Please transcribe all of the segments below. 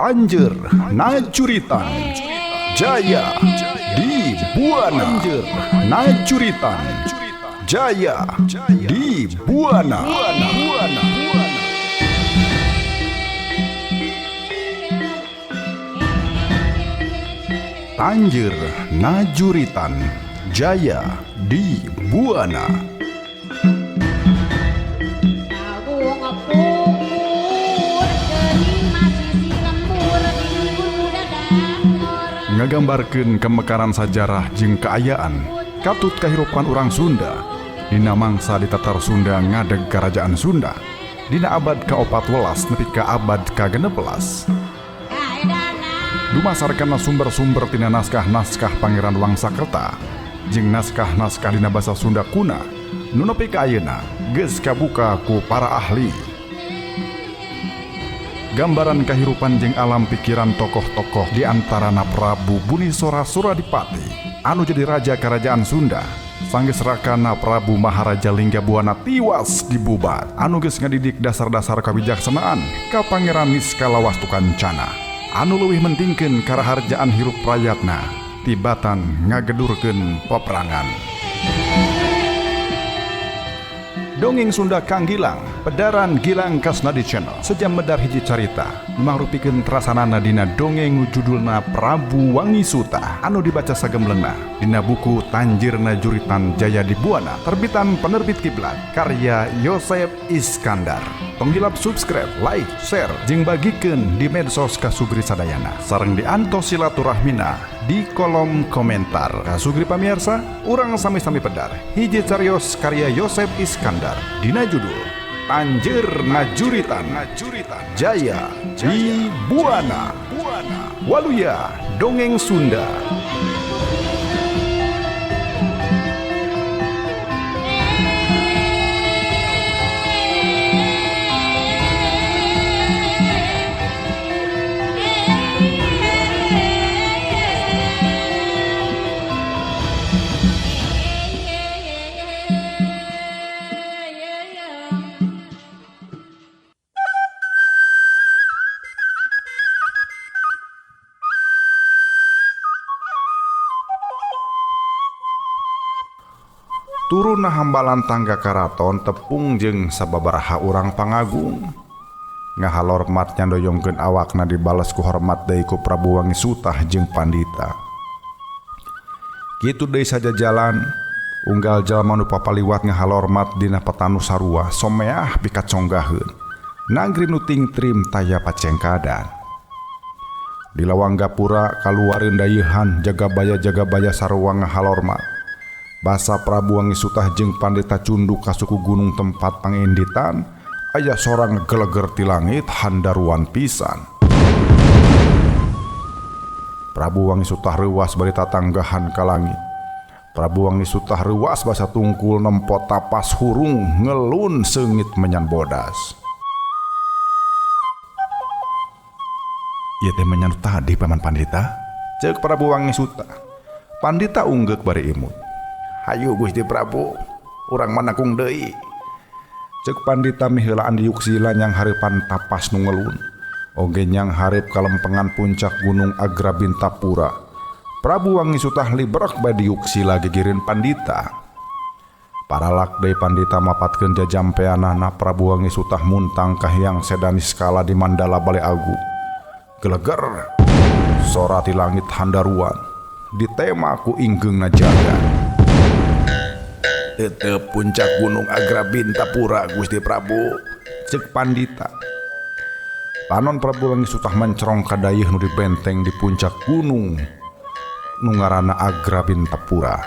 Tanjer Najuritan Jaya di Buana. Tanjer Najuritan Jaya di Buana. Tanjer Najuritan Jaya di Buana. Ngagambarkeun kemekaran sajarah jeung kaayaan katut kahirupan urang Sunda dina mangsa di Tatar Sunda ngadeg Kerajaan Sunda dina abad ka-14 nepi ka abad ka-16. Dumasar kana sumber-sumber tina naskah-naskah Pangeran Wangsakerta jeung naskah-naskah dina basa Sunda kuna nu nepi ka ayeuna geus kabuka ku para ahli. Gambaran kahirupan jeung alam pikiran tokoh-tokoh di antarana Prabu Bunisora Suradipati anu jadi raja Kerajaan Sunda sanggeus rakana Prabu Maharaja Linggabuana tiwas dibubat anu geus ngadidik dasar-dasar kawijaksanaan ka Pangeran Niskala Wastu Kancana anu leuwih mentingkeun karaharjaan hirup rayatna tibatan ngagedurkeun peperangan. Dongeng Sunda Kang Gilang, pedaran Gilang Kasnadi Channel, sejam medar hiji carita, mangrupikeun trasanana dina dongeng judulna Prabu Wangi Suta, anu dibaca sagemblengna dina buku Tanjir Najuritan Jaya di Buana, terbitan penerbit Kiblat, karya Yosep Iskandar. Tong hilap subscribe, like, share, jeung bagikeun di medsos Kasugri sadayana. Sareng diantos silaturahmina di kolom komentar. Kasugri pamirsa, urang sami-sami pedar. Hiji carios karya Yosep Iskandar. Dina judul Tanjer Najuritan Jaya di Buana. Waluya Dongeng Sunda. Turun hambalan tangga karaton tepung jeung sababaraha urang pangagung. Ngahalormat nyandoyongkeun awakna dibales ku hormat deui ku Prabu Wangi Sutah jeung Pandita. Kitu deui sajajalan unggal jalma nu papaliwat ngahalormat dina petanu sarua someah pikaconggaheun. Nagri nu tingtrim taya pacengkadan. Di lawang gapura kaluareun dayeuhan jagabaya-jagabaya sarua ngahalormat. Basa Prabu Wangi Sutah jeung Pandita cunduk ka suku gunung tempat panginditan, aya sorang geleger ti langit handaruan pisan. Prabu Wangi Sutah reuwas bari tatanggahan ka langit. Prabu Wangi Sutah reuwas basa tungkul nempo tapas hurung ngelun seungit menyan bodas. Ieu teh menyan tadi paman Pandita, ceuk Prabu Wangi Sutah. Pandita unggeuk bari imut. Hayu Gusti Prabu, urang manakung deui. Ceuk Pandita miheulaan diuk sila nyang hareupan tapas nu ngelun. Oge nyang hareup kalempengan puncak Gunung Agra Bintapura. Prabu Wangi Sutah librek bae diuk sila gigireun Pandita. Paralak deui Pandita mapatkeun jajampeanana Prabu Wangi Sutah muntang ka Hyang Seda Niskala di Mandala Bale Agung. Geleger sora ti langit handaruan ditema ku inggeungna jaga. Tetep puncak Gunung Agra Bintapura Gusti Prabu, ceuk Pandita. Panon Prabu Wangi Sutah mencerong ka dayeuh nu dibenteng di puncak gunung nu ngaranna Agra Bintapura.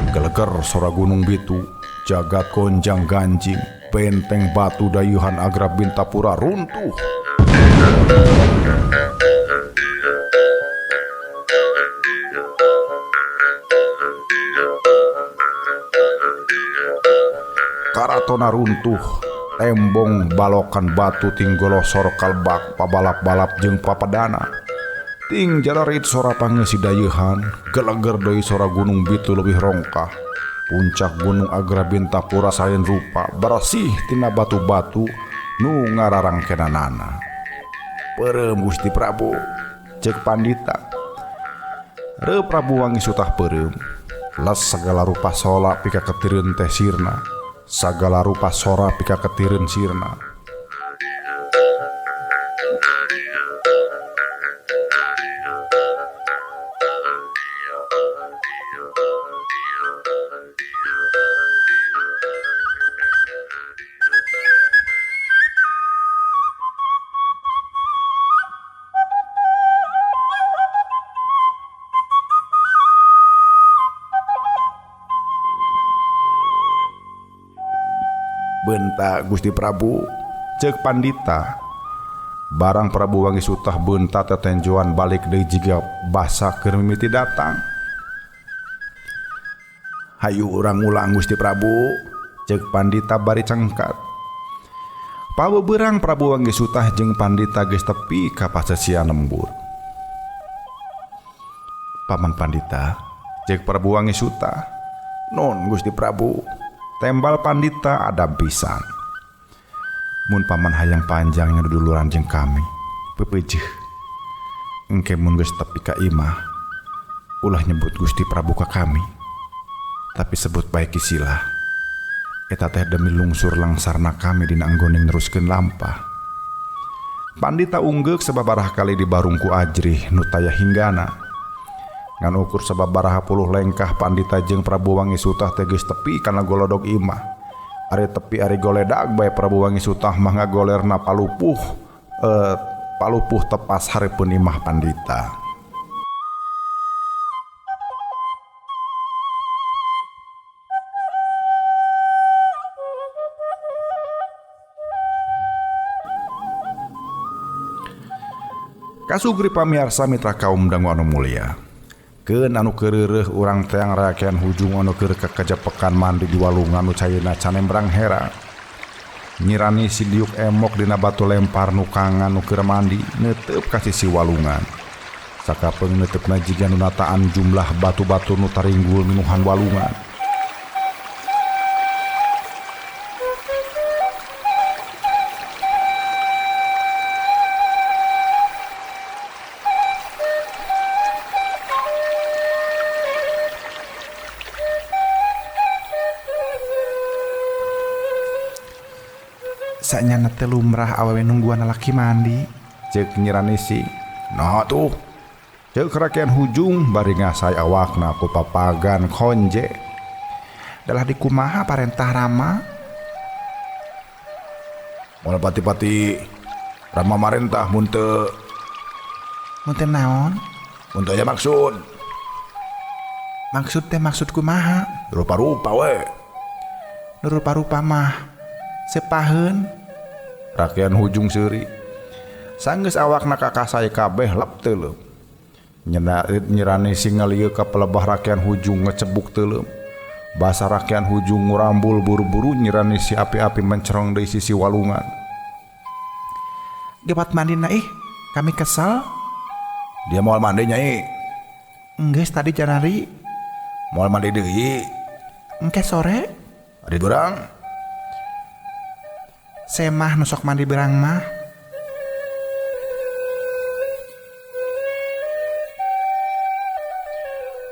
Geleger sora gunung bitu, jagat gonjang ganjing, benteng batu dayeuhan Agra Bintapura runtuh. Karatona runtuh, tembong balokan batu tinggolosor kalbak pabalap-balap jeung papadana. Ting jalarit sora pangeusi dayeuhan, geleger deui sora gunung bitu leuwih rongkah. Puncak Gunung Agra Bintapura salin rupa bersih tina batu-batu nu ngararangkenanana. Peureum Gusti Prabu cek Pandita. Reu Prabu Wangi Sutah peureum. Les sagala rupa sola pika ketireun teh sirna. Sagala rupa sora pika ketireun sirna. Bentak Gusti Prabu cek Pandita. Barang Prabu Wangi Sutah beunta tetenjoan balik deui jiga basa keur mimiti datang. Hayu urang ngulang Gusti Prabu cek Pandita bari cengkat. Pabeberang Prabu Wangi Sutah jeung Pandita geus tepi ka pasesian lembur. Paman Pandita cek Prabu Wangi Sutah. Non Gusti Prabu. Tembal Pandita adab pisan. Mun paman hayang panjangnya duduluran jeung kami, pepeujeuh. Engke mun geus tepi ka imah, ulah nyebut Gusti Prabu ka kami. Tapi sebut bae Ki Sila. Eta teh demi lungsur langsarna kami dina anggoning neruskeun lampah. Pandita unggeuk sababaraha kali dibarung ku ajrih nu taya hinggana. Ngan ukur sababaraha puluh lengkah Pandita jeung Prabu Wangi Sutah teh geus tepi kana golodog imah. Ari tepi ari goledag bae Prabu Wangi Sutah mah ngagolerna palupuh palupuh tepas hareupeun imah Pandita. Kasugri pamiarsa mitra kaum dangu anu mulia. Keun anu keureureun urang teang rakyat hujung anu keur kakajepekan mandi di walungan nu caina canembrang hera. Nyirani si diuk emok dina batu lempar nu kangan nu keur mandi neuteup ka sisi walungan. Sakapeung neuteupna jiga nu nataan jumlah batu-batu nu taringgul minuhan walungan. Sanyana teh lumrah awewe nungguan lalaki mandi cek Nyiranisi. Nah tuh cek rakyat hujung bari ngasai awakna ku papagan konje. Dalah dikumaha parentah Rama? Moal pati-pati Rama marentah mun teu mun teu naon? Mun teu aya maksud. Maksud teh maksud kumaha? Rupa-rupa we. Nu rupa-rupa mah sepaheun. Rakyat hujung seuri. Sanggeus awakna kakasai kabeh lep teuleum. Nyirani si ngalieu ka pelebah rakyat hujung ngecebuk teuleum. Basa rakyat hujung ngurambul buru-buru nyirani si api-api mencerong deui sisi walungan. Gepat mandi na ih, kami kesal. Dia moal mandi nyai. Enggeus tadi janari. Moal mandi deui. Engke sore. Adi berang. Semah nu sok mandi berang mah.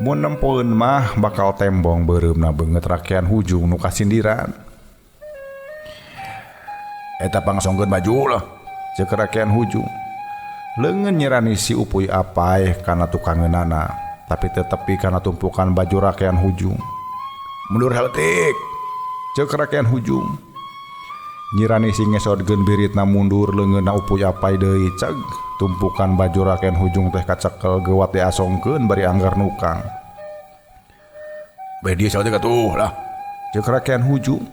Mun nempoeun mah bakal tembong beureumna beungeut rakyat hujung nu kasindiran. Eta pangsongkeun baju lah ceuk rakyat hujung. Leungeun nyirani si upuy apaeh kana tukangeunana, tapi teu tepi kana tumpukan baju rakyat hujung. Mundur haletik ceuk rakyat hujung. Nyirani si ngesodkeun biritna mundur leungeunna upuy apai deui ceg tumpukan baju rakyat hujung teh kacekel gewat diasongkeun bari anggar nukang. Bae dia saeutik atuh lah ceuk rakyat hujung.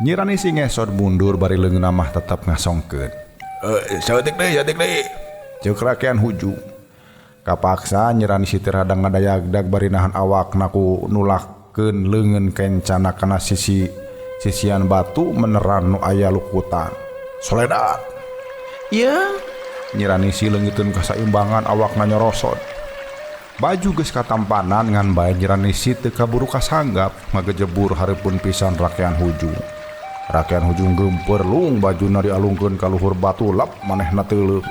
Nyirani si ngesod mundur bari leungeunna mah tetep ngasongkeun. Saeutik deui ceuk rakyat hujung. Kapaksa nyirani si teh rada ngadayagdag bari nahan awakna ku nulakkeun leungeun kencana kana sisi sisian batu meneran nu aya lukutan. Soledat. Ieu Nyirani si leungiteun kasaimbangan awakna nyorosot. Baju geus katampanan ngan bae Nyirani si teu kaburu kasanggap ngagejebur hareupeun pisan rakyat hujung. Rakean hujung geumpeur lung bajuna dialungkeun ka luhur batu lap manehna teuleum.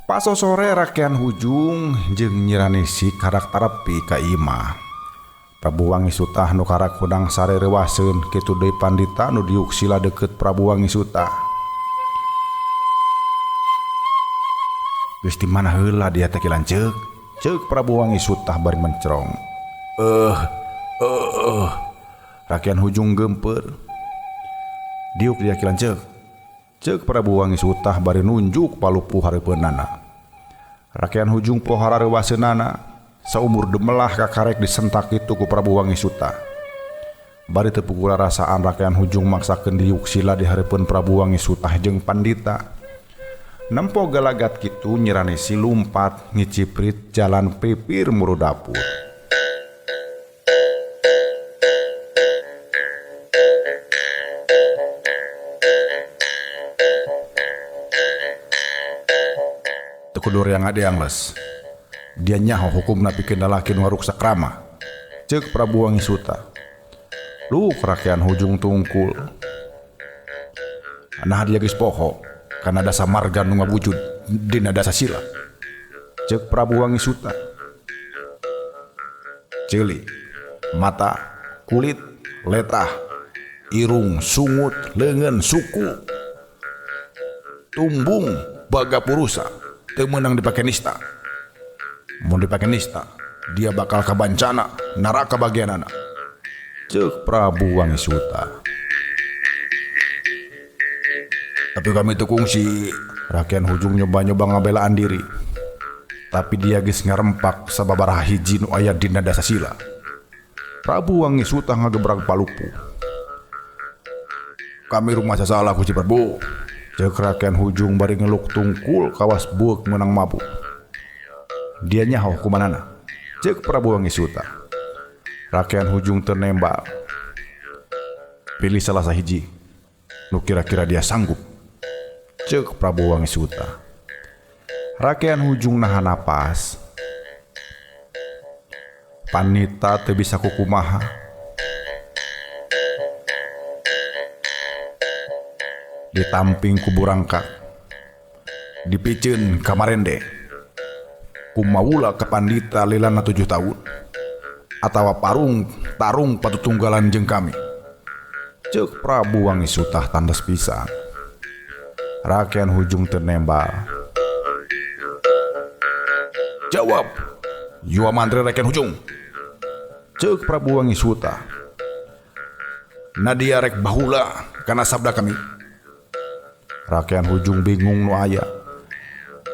Pasosore rakean hujung jeung Nyi Ranisi karak tarepi ka imah. Prabu Wangi Sutah nu karak hudang sare reuwaseun kitu deui pandita nu diuk sila deukeut Prabu Wangi Sutah. Geus di mana heula dia teh ki lanceuk? Ceuk Prabu Wangi Sutah bari mencrong. Rakean hujung geumpeur. Diuk dia ki lanceuk. Ceuk Prabu Wangi Sutah bari nunjuk palupuh hareupeunana. Rakean hujung pohara reuwaseunana saumur demelah kakarek disentak kitu ku Prabu Wangi Sutah. Bari teu puguh rarasaan rakean hujung maksakeun diuk sila di hareupeun Prabu Wangi Sutah jeung pandita. Nempo galagat kitu Nyi Ranisi lumpat ngiciprit jalan pipir muru dapur. Teu kudu yang ada yang les. Dia nyaho hukumna pikeun lalaki nu ngaruksak krama. Ceuk Prabu Wangi Sutah. Lu rakean hujung tungkul. Nah dia geus poho kana dasa marga nu ngawujud dina dasa sila. Ceuk Prabu Wangi Sutah. Ceuli, mata, kulit, letah, irung, sungut, leungeun, suku, tumbung, baga purusa, teu meunang dipake nista. Mun dipake nista, dia bakal kabancana, neraka bagianana. Ceuk Prabu Wangi Sutah. Tapi kami teu kungsi. Rakean hujung nyoba-nyoba ngabelaan diri. Tapi dia geus ngarempak sababaraha hiji nu aya dina dasa sila. Prabu Wangi Sutah ngagebrag palupuh. Kami rumah salah Gusti Prabu. Ceuk rakean hujung bari ngeluk tungkul kawas bueuk meunang mabuk. Dia nyaho kumanana. Ceuk Prabu Wangi Sutah. Rakean hujung teu nembal. Pilih salah sahiji nu kira-kira dia sanggup. Ceuk Prabu Wangi Sutah. Rakean hujung nahan napas. Panita teu bisa kukumaha. Ditamping ku burangkak. Dipiceun ka marende. Kumawula ka pandita lilana 7 tahun. Atawa parung tarung patutunggalan jeung kami. Ceuk Prabu Wangi Sutah tandas pisan. Rakean hujung teu nembal. Jawab, Yua mantri rakean hujung. Ceuk Prabu Wangi Sutah. Nadia rek bahula kana sabda kami. Rakean hujung bingung nu aya.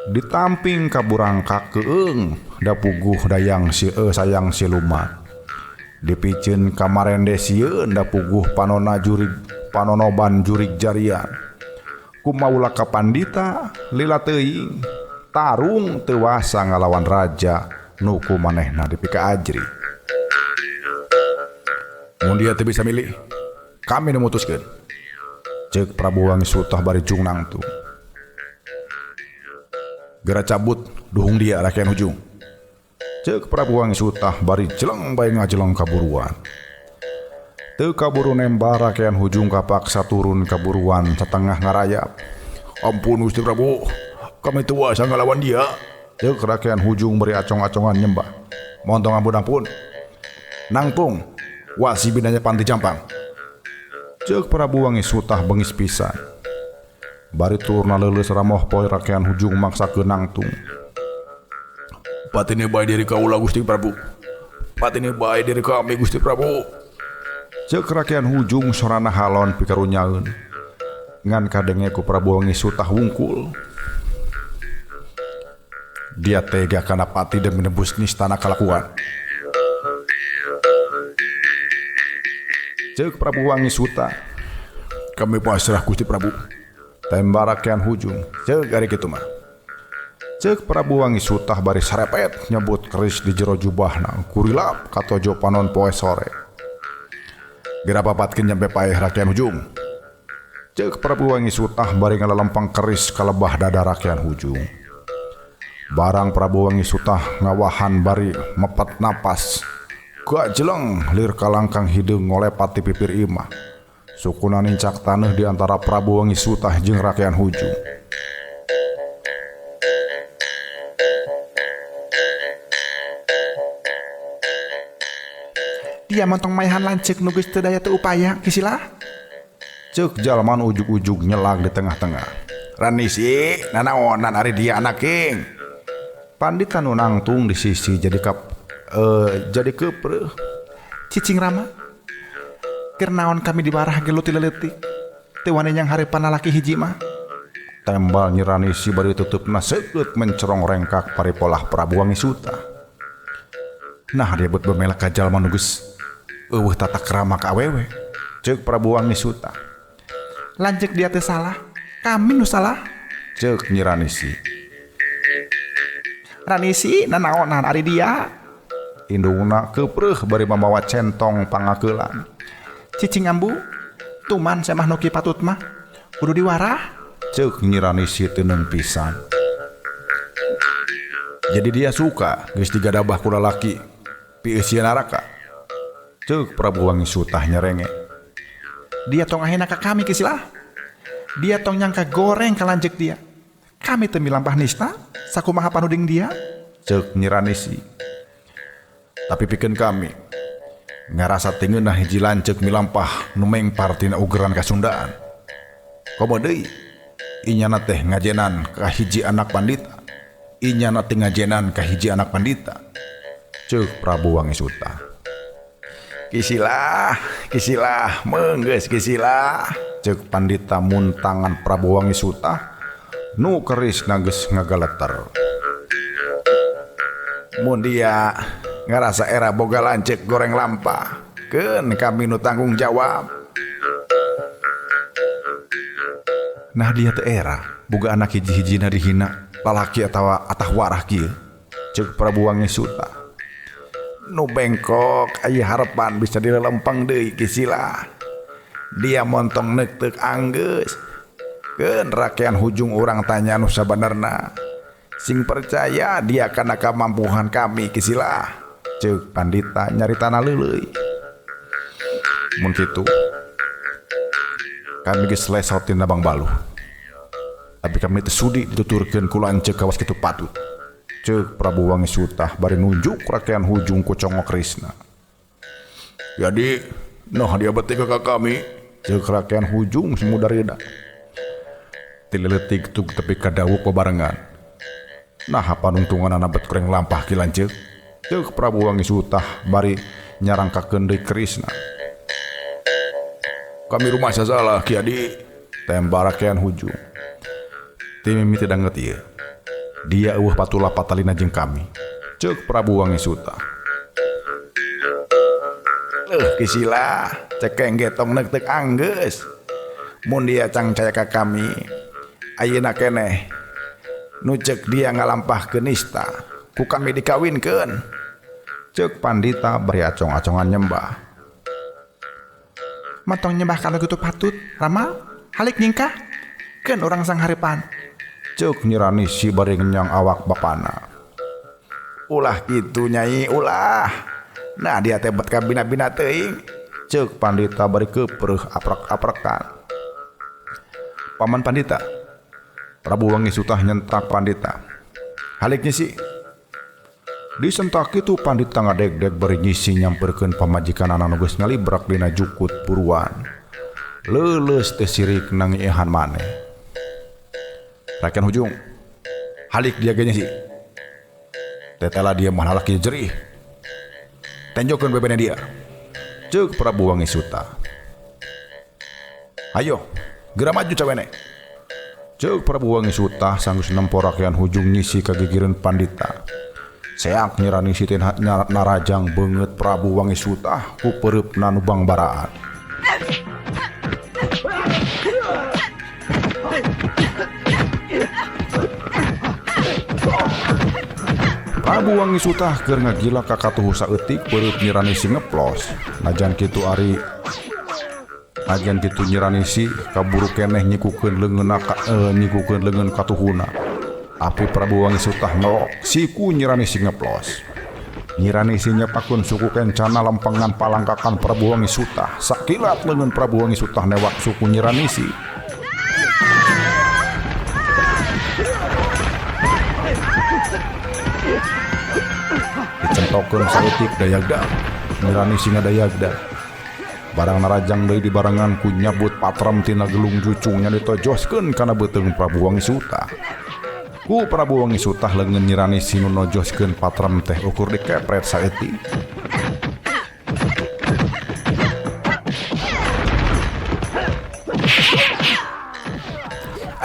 Ditamping ka burangkak keung da puguh dayang si sayang siluman. Dipiceun ka marende sieun da puguh panona jurig panonoban jurig jarian. Kumaula ka pandita lila teuing tarung teu wasa ngalawan raja nu ku manehna dipika ajri. Mun dia teu bisa milih, kami nu mutuskeun. Ceuk Prabu Wangi Sutah bari jung nangtung. Gera cabut duhung dia rakean hujung. Ceuk Prabu Wangi Sutah bari jeleng bae ngajeleng kaburuan. Teu kaburu nembah rakean hujung kapaksa turun kaburuan satengah ngarayap. Ampun Gusti Prabu, kami tua sang ngalawan dia. Ceuk rakean hujung bari acong-acongan nyembah. Montong ampun-ampun. Nangtung wasi binanya panti jampang. Ceuk Prabu Wangi Sutah bengis pisan. Bari turna leuleus ramoh poe rakean hujung maksakeun nangtung. Patine bae diri kaula Gusti Prabu. Patine bae diri kami Gusti Prabu. Ceuk rakean hujung sorana halon pikarunyaeun. Ngan kadenge ku Prabu Wangi Sutah wungkul. Dia tega kana pati dan menebus nistana kalakuan. Ceuk Prabu Wangi Sutah. Kami pasrah Gusti Prabu. Tembak rakean hujung. Ceuk ari kitu mah. Ceuk Prabu Wangi Sutah bari sarepet nyebut keris di jero jubahna. Kurilap katojo panon poe sore. Geura papatkeun nyampe paeh rakean hujung. Ceuk Prabu Wangi Sutah bari ngalalempang keris ka lebah dada rakean hujung. Barang Prabu Wangi Sutah ngawahan bari mepet napas. Gajeleng lir kalangkang hideung ngolepat ti pipir imah. Sukuna nincak taneuh di antara Prabu Wangi Sutah jeung rakyat hujung. Dia montong maehan lanceuk nu geus teu daya teu upaya Ki Sila. Ceuk jalma nu ujug-ujug nyelag di tengah-tengah. Ranisi, nanaonan ari dia anak king. Pandita nu nangtung di sisi jadi jadi kepreuh. Cicing Rama, keur naon kami dibarah gelut ti leutik. Teu wani nyang hareupan lalaki hiji mah. Tembal Nyi Ranisi bari tutupna seukeut mencerong rengkak paripolah Prabu Wangi Suta. Nah dia bet bemelak ka jalma nu geus eueuh tata krama ka awewe. Ceuk Prabu Wangi Suta. Lanceuk dia teh salah, kami nu salah. Ceuk Nyi Ranisi. Ranisi nanaonan ari dia. Indungna kepreuh bari mamawa centong pangakeulan. Cicing ambu, tuman semah nu kieu patut mah kudu diwarah. Ceuk Nyi Ranisi teuneung pisan. Jadi dia suka geus digadabah ku lalaki pieusieu naraka. Ceuk Prabu Wangi Sutah nyerenge. Dia tong ahina ka kami Ki Sila. Dia tong nyangka goreng ka lanceuk dia. Kami teu milampah nista sakumaha panuding dia. Ceuk Nyi Ranisi. Tapi pikeun kami ngarasa tingeunah hiji lanceuk milampah nu mengpar tina ugeran kasundaan. Komo deui inyana teh ngajenan ka hiji anak pandita. Inyana teh ngajenan ka hiji anak pandita. Ceuk Prabu Wangi Suta. Ki Sila, Ki Sila, meunggeus Ki Sila. Ceuk pandita muntangan Prabu Wangi Suta nu keris geus ngagaleter. Mun dia ngarasa era boga lanceuk goreng lampah, keun kami nu tanggung jawab. Nah dia teh era boga anak hiji-hijina dihina lalaki atawa atah warah kieu. Ceuk Prabu Wangi Suta. Nu bengkok aya harepan bisa dilelempeng deui Ki Sila. Dia montong neukteuk anggeus. Keun rakyat hujung urang tanya nu sabenerna. Sing percaya dia kana kamampuhan kami Ki Sila. Ceuk pandita nyaritana leuleui. Mun kitu kami geus lesot tina Bangbaluh. Tapi kami teu sudi dituturkeun ku lanceuk kawas kitu patut. Ceuk Prabu Wangi Sutah bari nunjuk rakyat hujung ku congok Krisna. Jadi nah dia beti ka kami. Ceuk rakyat hujung semudarida. Tileletik tug tepi ka dawuk babarengan. Nah panungtunganana bet kurang lampah ki lanceuk. Ceuk Prabu Wangi Sutah bari nyarangkakeun deui Krisna. Kami rumah salah Ki Adi. Tembak rakyat hujung. Ti mimiti danget ieu. Dia eueuh patula patalina jeung kami. Ceuk Prabu Wangi Suta. Ki Sila, cekeng getong neukteuk anggeus. Mun dia cangcaya ka kami, ayeuna keneh nu ceuk dia ngalampahkeun nista, ku kami dikawinkeun. Ceuk pandita bari acong-acongan nyembah. Matong nyembah kana kitu patut, Rama, halik nyingkah? Keun urang sangharepan. Ceuk Nyi Ranisi bari ngenyang awak bapana. Ulah kitu Nyai, ulah. Nah dia teh bet ka bina-bina teuing. Ceuk pandita bari kepreuh aprek-aprekan. Paman pandita. Prabu Wangi Sutah nyentak pandita. Halik nyisi. Disentak kitu pandita ngadegdeg bari nyisi nyamperkeun pamajikanana nu geus ngalibrak dina jukut buruan. Leuleus teh sirik nangiihan maneh. Rakyat hujung, halik dia ge nyisi. Tetela dia mah lalaki jerih. Tenjokeun bebene dia. Ceuk Prabu Wangi Suta. Ayo, geura maju cawene. Ceuk Prabu Wangi Suta sanggeus nempo rakyat hujung nyisi kagigireun pandita. Seak Nyi Ranisi teh narajang beungeut Prabu Wangi Sutah ku peureupna nu bangbaraan. Prabu Wangi Sutah keur ngagila ka katuhu saeutik peureut Nyi Ranisi ngeplos. Najan kitu ari najan kitu Nyi Ranisi kaburu keneh nyikukeun leungeunna nyikukeun leungeun katuhuna. Tapi Prabu Wangi Sutah ngelok siku Nyi Ranisi ngeplos. Nyi Ranisi nyepakeun suku kencana lempengan palangkakan Prabu Wangi Sutah. Sakilat leungeun Prabu Wangi Sutah newak suku Nyi Ranisi. Dicentokeun saeutik dayagda. Nyi Ranisi ngadayagda. Barang narajang deui dibarengan ku nyabut patrem tina gelung jucungnya ditojoskeun kana beuteung Prabu Wangi Sutah. Ku Prabu Wangi Sutah leungeun Nyi Ranisi nu nojoskeun patrem teh ukur dikepret saeutik.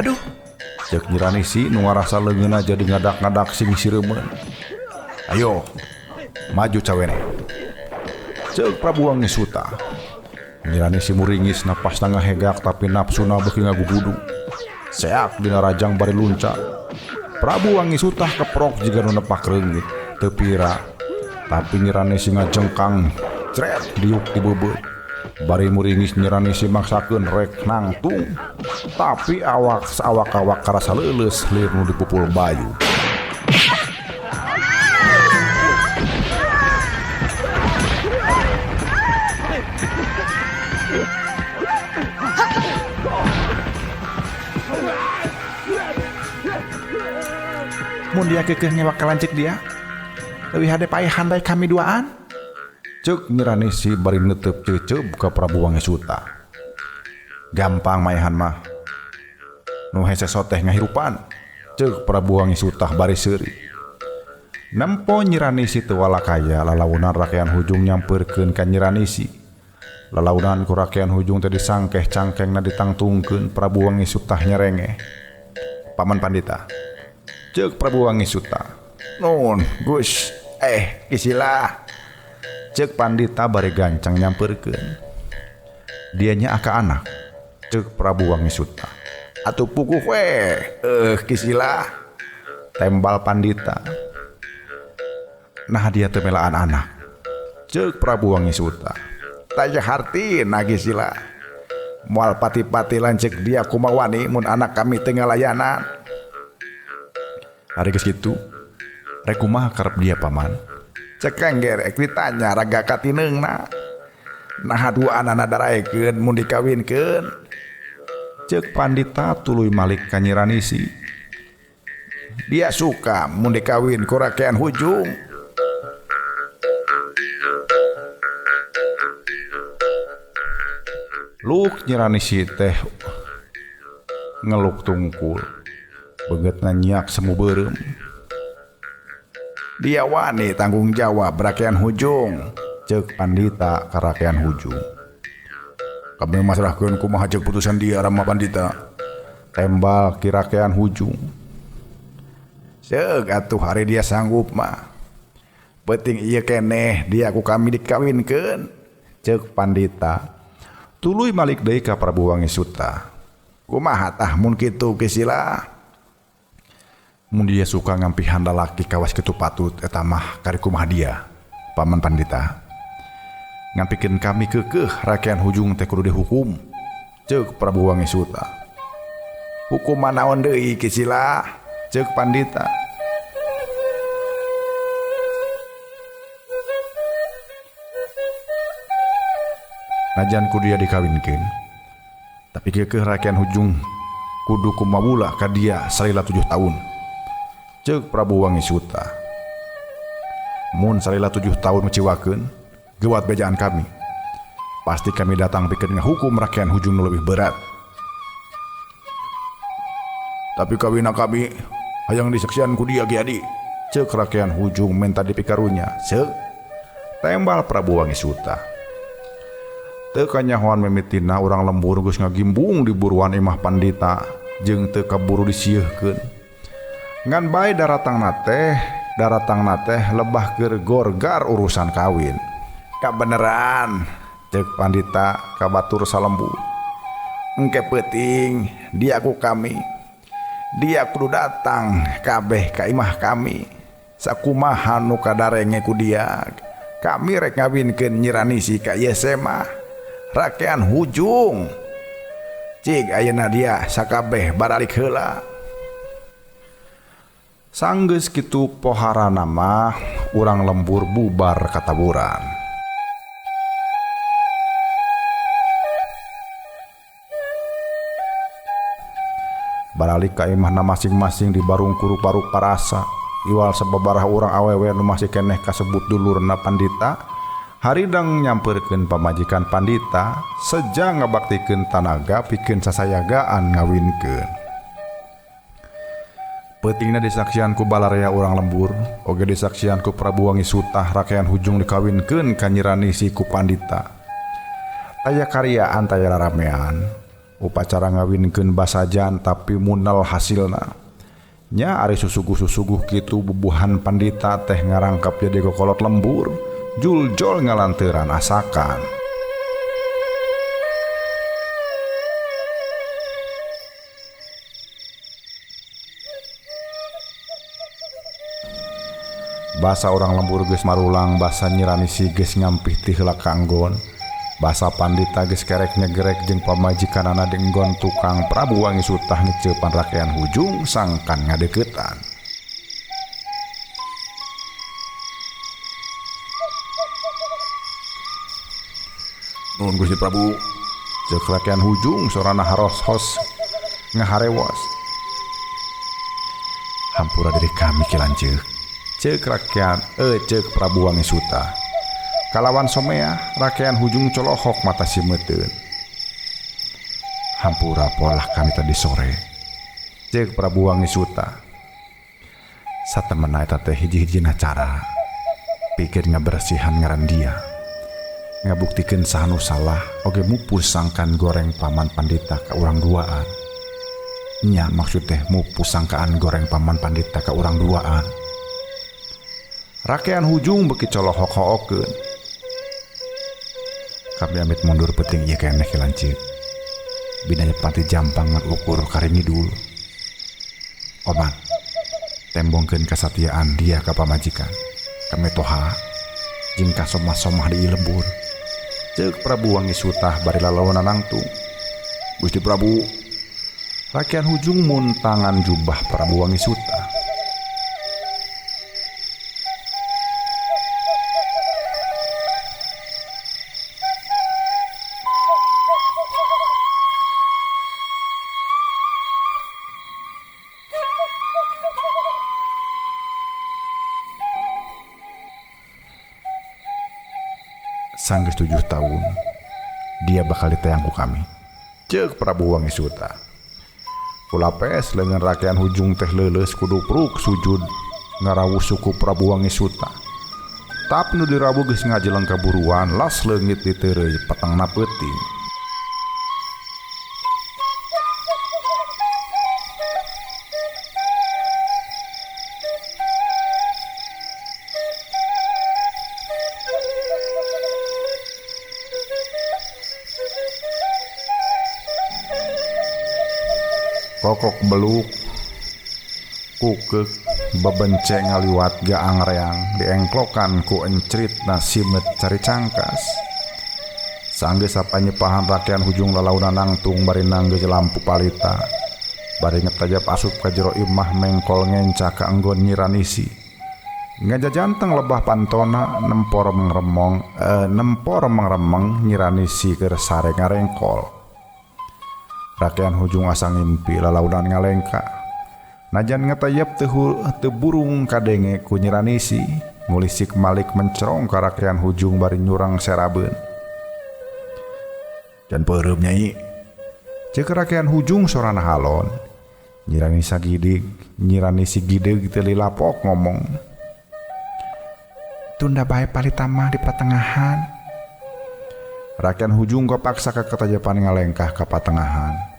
Aduh, ceuk Nyi Ranisi nu ngarasa leungeunna jadi ngadak-ngadak sing sireumeun. Ayo, maju cawene. Ceuk Prabu Wangi Sutah. Nyi Ranisi muringis napasna ngahegak tapi napsuna beuki ngagugudu. Seak dina rajang bari luncat. Prabu Wangi Sutah keprok jiga nu nepak reungit, teu pira. Tapi Nyi Ranisi ngajengkang, cret diuk di beubeut. Bari muringis Nyi Ranisi maksakeun rek nangtung. Tapi awak saawak-awak karasa leuleus lir nu dipupul bayu. Mun dia keukeuh ngewak ka lanceuk dia, leuwih hade paehan bae kami duaan. Ceuk Nyi Ranisi bari neuteub ceuceub ka Prabu Wangi Sutah. Gampang maehan mah. Nu hese soteh ngahirupan. Ceuk Prabu Wangi Sutah bari seuri. Nempo Nyi Ranisi teu walakaya lalaunan rakean hujung nyampeurkeun ka Nyi Ranisi. Lalaunan ku rakean hujung teh disangkeh cangkengna ditangtungkeun Prabu Wangi Sutah nyerengeh. Paman Pandita. Ceuk Prabu Wangi Sutah. Nun, Gus, kisilah. Ceuk Pandita bari gancang nyampeurkeun. Dianya aka anak. Ceuk Prabu Wangi Sutah. Atuh puguh we, kisilah. Tembal Pandita. Nah dia teu melaan anak. Ceuk Prabu Wangi Sutah. Taya hartina kisilah. Moal pati-pati lanceuk dia kumawani mun anak kami teu ngalayanan. Ari geus kitu, rek kumaha karep dia paman? Cekeng ge rek ditanya raga katineungna. Naha duaanana daraekeun mun dikawinkeun. Ceuk Pandita tuluy malik ka Nyi Ranisi. Dia suka mun dikawin ku rakean hujung. Luk Nyi Ranisi teh ngeluk tungkul. Beungeutna nyiak semu beureum. Dia wani tanggung jawab rakean hujung. Ceuk Pandita ka rakean hujung. Kami masrahkeun kumaha ceuk putusan dia Rama Pandita. Tembal ki rakean hujung. Ceuk atuh hari dia sanggup mah. Penting ieu keneh dia ku kami dikawinkeun. Ceuk Pandita. Tuluy malik deui ka Prabu Wangi Sutah. Kumaha tah mun kitu kisilah? Mun dia suka ngampihan lalaki kawas kitu patut eta mah kari kumaha dia Paman Pandita. Ngampikeun kami keukeuh rakean hujung teh kudu dihukum. Ceuk Prabu Wangi Sutah. Hukuman naon deui kisilah? Ceuk Pandita. Najan ku dia dikawinkeun. Tapi keukeuh rakean hujung kudu kumawula ka dia salila 7 tahun. Ceuk Prabu Wangi Sutah. Mun salila 7 tahun ngeciwakeun, gewat bejaan kami. Pasti kami datang pikeun ngahukum rakean hujung nu leuwih berat. Tapi kawina kami hayang disaksian ku dia ge adi. Ceuk rakean hujung menta dipikarunya. Ceuk tembal Prabu Wangi Sutah. Teu kanyahoan mimitina urang lembur geus ngagimbung di buruan imah Pandita jeung teu kaburu disieihkeun. Ngan bae daratangna teh lebah keur gorgar urusan kawin. Kabeneran ceuk Pandita ka batur salembu. Engke peuting dia ku kami. Dia kudu datang kabeh ka imah kami. Sakumaha nu kadarenge ku dia. Kami rek ngawinkeun Nyi Ranisi ka ieu mah. Rakean hujung. Cik ayeuna dia sakabeh baralik heula. Sanggeus kitu poharana mah urang lembur bubar kataburan. Baralik ka imahna masing-masing di barung ku rupa-rupa rasa. Iwal sababaraha urang awewe nu masih keneh kasebut dulurna pandita, haridang nyampeurkeun pamajikan pandita, seja ngabaktikeun tanaga pikeun sasayagaan ngawinkeun. Peutingna disaksian ku balarea urang lembur, oge disaksian ku Prabu Wangi Sutah rakean hujung dikawinkeun ka Nyi Ranisi ku pandita. Taya karyaan taya raramean, upacara ngawinkeun basajan tapi munal hasilna. Nya ari susuguh-susuguh kitu bubuhan pandita teh ngarangkap jadi kokolot lembur, juljol ngalanteuran asakan. Basa orang lembur geus marulang, basa Nyi Ranisi geus ngampih ti heula ka enggon. Basa pandita geus kerek nyegerek jeung pamajikanana di enggon tukang Prabu Wangi Sutah ngeceupan rakean hujung sangkan ngadeuketan. Nuhun Gusti Prabu, ceuk rakean hujung sorana haros-hos ngaharewos. Hampura diri kami ki lanceuk. Ceuk rakean ceuk Prabu Wangi Sutah. Kalawan somea rakean hujung colohok mata simeuteun. Hampura polah kami tadi sore. Ceuk Prabu Wangi Sutah. Satemena eta teh hiji-hijina cara pikir ngabersihan ngaran dia. Ngabuktikeun saha nu salah oge mupus sangkan goreng paman pandita ka urang duaan. Nya maksud teh mupus sangkaan goreng paman pandita ka urang duaan. Rakean hujung beki colohok hookeun. Kami amit mundur penting ieu keneh ki lanceuk. Binanya panti jampang ngan ukur karingidul. Oman, tembongkeun kasatiaan dia ka pamajikan. Kami toha jeung kasomah-somah di lembur. Ceuk Prabu Wangi Sutah bari lalawanan nangtung. Gusti Prabu, rakean hujung muntangan jubah Prabu Wangi Sutah. Sanggeus 7 tahun dia bakal ditayang ku kami. Ceuk Prabu Wangi Sutah. Kulapes leungeun rakean hujung teh leuleus kudupruk sujud ngarawuh suku Prabu Wangi Sutah. Tapi nu dirawu geus ngajeleng kaburuan las leungit diteureuy petengna peuting. Kokok beluk kukek bebence ngaliwat gaang reang diengklokan ku encrit nasimet cari cangkas. Sanggeus sapanyepahan rakean hujung lalaunan nangtung bari nanggeus lampu palita. Bari ngetajap asup ka jero imah mengkol ngenca ka enggon Nyi Ranisi. Ngajajanteng lebah pantona nempo remeng-remeng Nyi Ranisi keur sare ngarengkol. Rakean hujung asa ngimpi lalaunan ngalengka. Najan ngetayep teu burung kadenge ku Nyi Ranisi, ngulisik malik mencerong ka rakean hujung bari nyurang serabeun. Dan peureum nyai. Ceuk rakean hujung sorana halon. Nyi Ranisi gideg teu lilapok ngomong. Tunda bae palita mah di patengahan. Rakean hujung kapaksa ka ketajapan ngalengkah ka patengahan.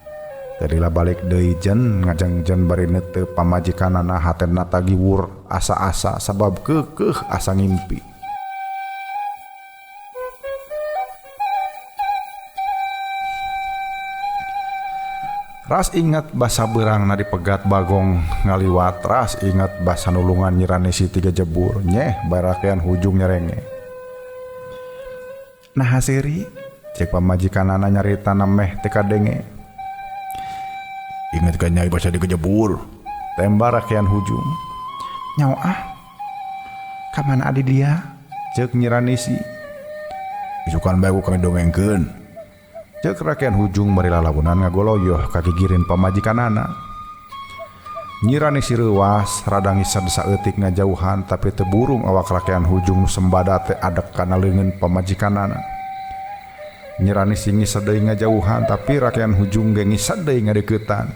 Tadila balik deui jen ngajengjen bari neuteup pamajikanana hatena tagiwur asa-asa sabab keukeuh asa ngimpi. Ras ingat basa beurangna dipegat bagong ngaliwat, ras ingat basa nulungan Nyi Ranisi tiga jebur nyeh bae rakean hujung nyerenge. Nah haseri cek pamajikanana nyarita meh teu kadenge. Ingat kan nyai basa digejebur, temba rakean hujung. Nyaho ah. Ka mana adi dia? Ceuk Nyi Ranisi. Isukan bae ku kami dongengkeun. Ceuk Rakean Hujung bari lalaunan ngagoloyoh ka gigireun pamajikanana. Nyi Ranisi reuwas, rada ngised saeutik ngajauhan tapi teu burung awak Rakean Hujung nu sembada teh adek kana leungeun pamajikanana. Nyi Ranisi ngised deui ngajauhan tapi Rakean Hujung ge ngised deui ngadeuketan.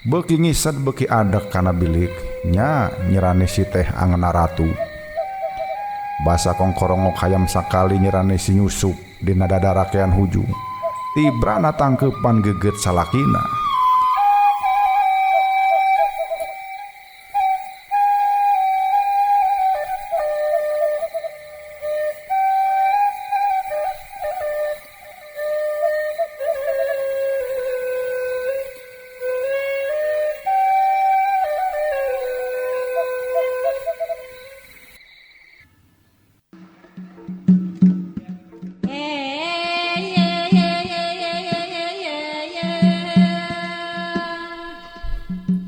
Beuki ngised beuki adek kana bilik nya Nyi Ranisi teh angeuna ratu. Basa kongkorongok hayam sakali Nyi Ranisi nyusup dina dada Rakean Hujung. Tibrana tangkeupan geget salakina.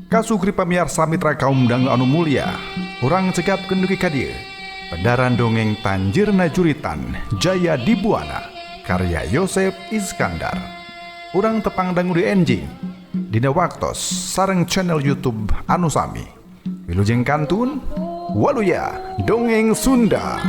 Kasukri pamiarsa mitra kaum dangu anu mulia, urang cekapkeun dugi ka dieu. Pedaran dongeng Tanjirna Juritan Jaya Dibuana karya Yosep Iskandar. Urang tepang dangu di enjing dina waktos sareng channel YouTube anu sami. Wilujeng kantun, waluya dongeng Sunda.